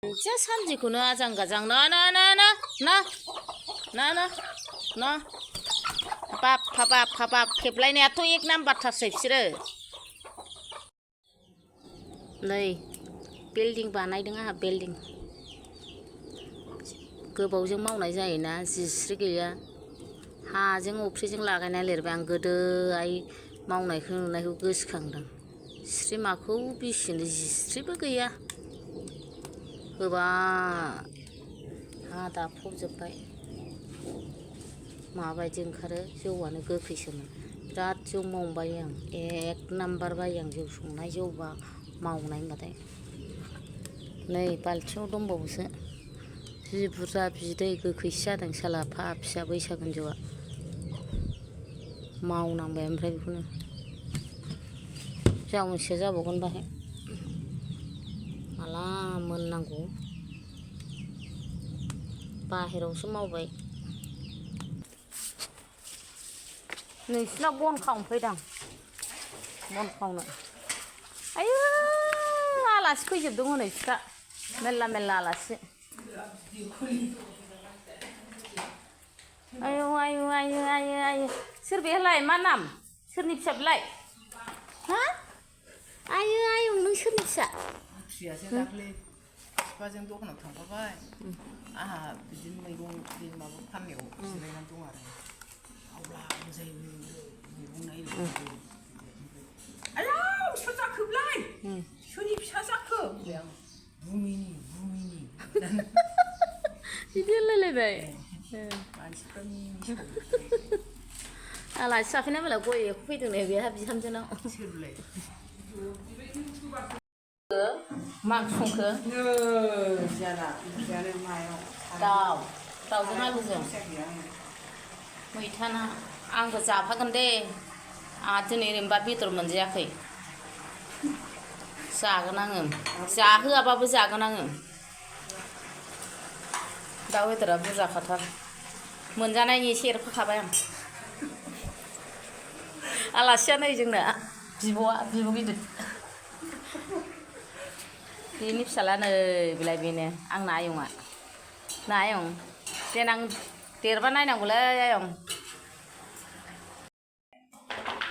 जा सानजिखौनो आजां गाजां ना बाब खेबलायनायाथ' एक नाम्बारथारसै बिसोरो नै बिल्डिं बानायदों आंहा बिल्डिं गोबावजों मावनाय जायोना जिस्रि गैया हाजों अफ्रिजों लागायना लिरबाय आं गोदो आइ मावनायखौ नुनायखौ गोसोखांदों जिस्रि माखौ बिसिनो जिस्रिबो गैया होबा हा दाफबजोब्बाय माबायदि ओंखारो जौआनो गोखैसोमोन बिराद जौ मावबाय आं एक नाम्बार बायो आं जौ संनाय जौबा मावनाय होनबाथाय नै बाल्थिङाव दंबावोसो जि बुरजा बिदै गोखैसो जादों साला फा फिसा बैसागोनि जौआ मावनांबाय ओमफ्राय बेखौनो जावनोसो जाबावगोन बाहाय माला मोननांगौ बाहेरायावसो मावबाय नोंसिनाव बन खावनो फैदां बन खावनो आयु आलासि फैजोबदों हनै फिथा मेरला आलासि आयु सोर बेलाय मा नाम सोरनि फिसा बेलाय हा आयु नों सोरनि फिसा फिसायासो दाख्लै बिफाजों दखानाव थांफाबाय आंहा बिदिनो मैगं बे माबा फाननायाव जिरायनानै दं आरो आवला जायो मैगं नायनो आयौ सोर जाखोब्लाय सोरनि फिसा जाखो आं बुमिनि बिदि होनलायलायबाय मानसिफ्रा आलासि जाफैनाय बेलाय गय फैदों नै बेहा बिहामजोनाव सोरलाय मा संखो दाउजों आलुजों मैथा ना आंबो जाफागोन दे आंहा दिनै ओरैनोबा बेदर मोनजायाखै जागोन आङो जाहोआबाबो जागोन आङो दाउ बेदरा बुरजाखाथार मोनजानायनि एसे एरफाखाबाय आं आलासिया नै जोंना बिब' गिदिर बेनि फिसाला नै बेलाय बेनो आंना आयंआ ना आयं देनां देरबा नायनांगौलै आयं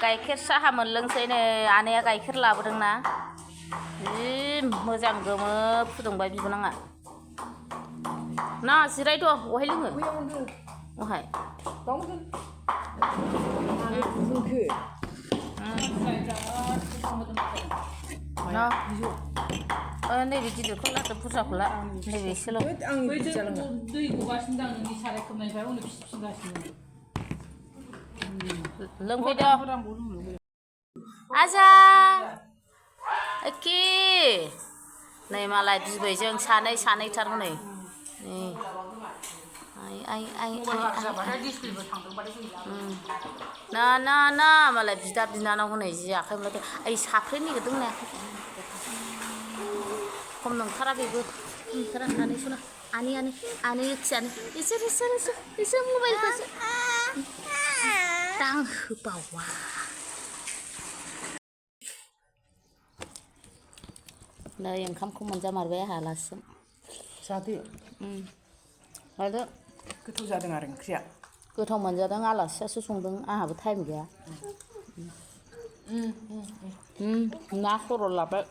गाइखेर साहा मोनलोंसै नै आनैया गाइखेर लाबोदोंना जि मोजां गोमो फुदुंबाय बिबोनांआ ना जिरायद' बहाय लोङो बहाय नैबे गिदिरखौ लादो बुरजाखौ ला नैबे एसेल' दै गगासिनो दां नोंनि साराय खोबनायनिफ्राय उनाव फिसिगासिनो लोंफैदो आजा एखे नै मालाय बिबैजों सानैथार हनै ना मालाय बिदा बिनानाव हनै जि आखाइ मोनलायदों ओइ साफ्रे नागिरदों ना खम नंथारा बेबो नंथारा आनै सना आनै एखियानो इसोर मबाइलखौसो दां होबावा नै ओंखामखौ मोनजामारबाय आंहा आलासिजों जादो लादो गोथाव जादों आरो ओंख्रिया गोथाव मोनजादों आलासियासो संदों आंहाबो टाइम गैया ना खर' लाबाय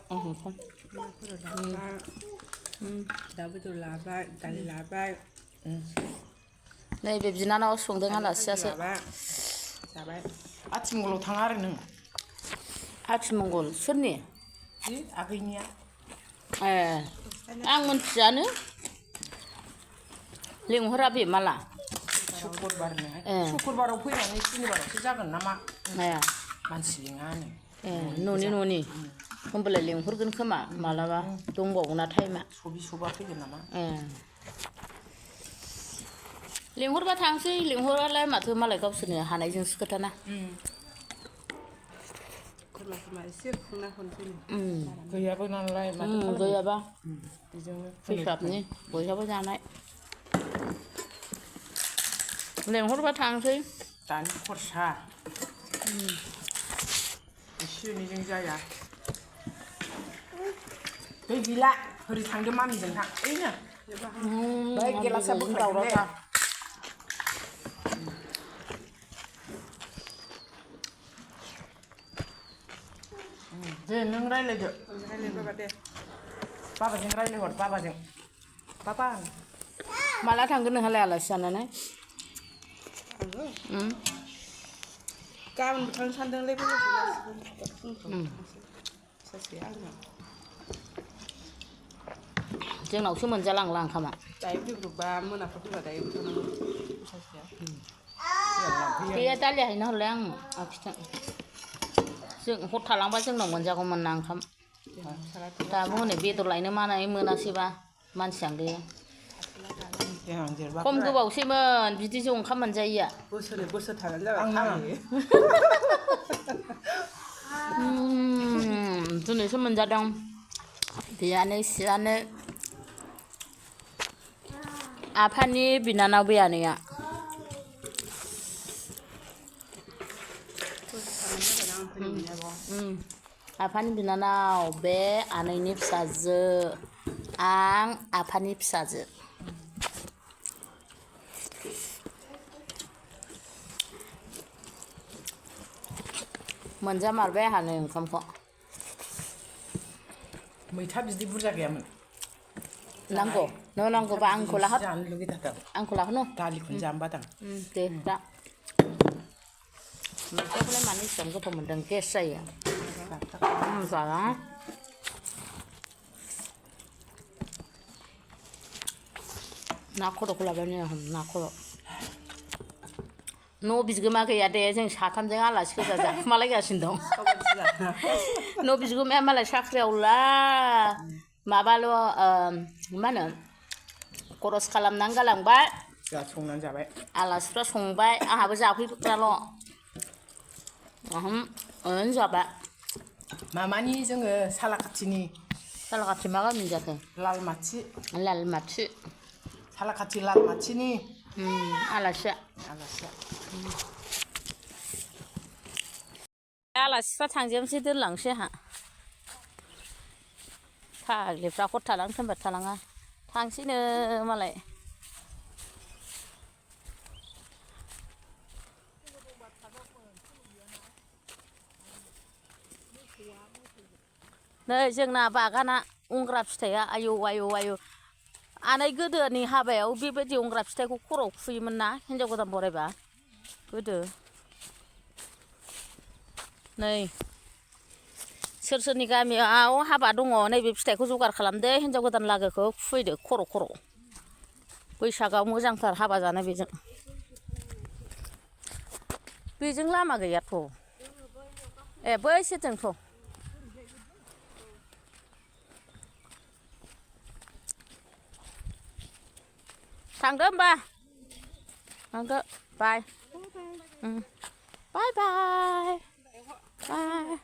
दाउ बेदर लाबाय दालि लाबाय नैबे बिनानावा संदों आलासियासो जाबाय आथिमंगलाव थाङा आरो नों आथिमंगल सोरनि जि आगैनिया ए आं मोनथियानो लिंहरा बे माला शुक्रबाराव फैनानै सुनिबारावसो जागोन नामा नाया मानसि लिङानो ए न'नि होमबालाय लिंहरगोन खोमा मालाबा दंबावोना टाइमा सबा फैगोन नामा ए लिंहरबा थांसै लिंहरालाय माथो मालाय गावसोरनो हानायजोंसो खोथाना गैयाबो नालाय गैयाबा बेजोंनो फैसाबनि बयहाबो जानाय लेंहरबा थांसै दानि खरसा एसे एनैजों जाया दै गैला हरै थांदो मामिजों थां ओइनो बै बै गेलासा बोखारदो दे दे नों रायलायदो रायलायबाबा दे बाबाजों रायलायहर बाबाजों बाबा माला थांगोन नोंहालाय आलासि जानानै गाबोनबो थांनो सानदोंलै सासे आंजों जोंनावसो मोनजालांला ओंखामा दायो फैब्रबबा मोनाफ्राव फैबा दायो थांनांगौ सासेया गैया दालिया हैना हरलाय आं आखिथों जों हर थालांबा जोंनाव मोनजागौमोन ना ओंखाम दाबो हनै बेदर लायनो मानाय मोनासैबा मानसियानो गैया खम गोबावसैमोन बिदि जौ ओंखाम मोनजायैया बोसोरै बोसोरथामानो जाबाय दिनैसो मोनजादों बियानो सियानो आफानि बिनानाव बे आनैया आफानि बिनानाव बे आनैनि फिसाजो आं आफानि फिसाजो मोनजामारबाय आंहा नै ओंखामखौ मैथा बिदि बुरजा गैयामोन नांगौ नों नांगौबा आंखौ लाहोद जानो लुगैथारदों आंखौ लाहोनो दालिखौनो जानो बादां दे दा मैथाखौलाय मानो इसेबां गोथाव मोन्दों गेस जायो जाया ना खर'खौ लाबाय ना खर' न' बिगोमा गैया दे जों साथामजों आलासि गोजा जाखुमालायगासिनो दं न' बिगोमाया मालाय साख्रियावला माबाल' मा होनो खरस खालामनानै गालांबाय जा संनानै जाबाय आलासिफ्रा संबाय आंहाबो जाफैग्राल' ओरैनो जाबाय मामानि जोङो सालाकाथिनि सालाकाथि मा गामि जाखो लालमाथि सालाकाथि लालमाथिनि आलासिया आलासिफ्रा थांजोबनोसै दोनलांसै आंहा फाग्लिफ्रा हर थालांनो थिनबा थालाङा थांसैनो मालाय नै जोंना बागाना अंग्रा फिथाइया आयौ आयौ आयौ आनै गोदोनि हाबायाव बेबायदि अंग्रा फिथाइखौ खर'आव खुयोमोन ना हिन्जाव गोदान बरायबा गोदो नै सोर सोरनि गामियाव हाबा दङ नैबे फिथाइखौ जगार खालामदो हिन्जाव गोदान लागोखौ खुफैदो खर' बैसागआव मोजांथार हाबा जानो बेजों लामा गैयाथ' ए बैसोरजोंथ' थांदो होमबा थांदो बाय बाय बाय बाय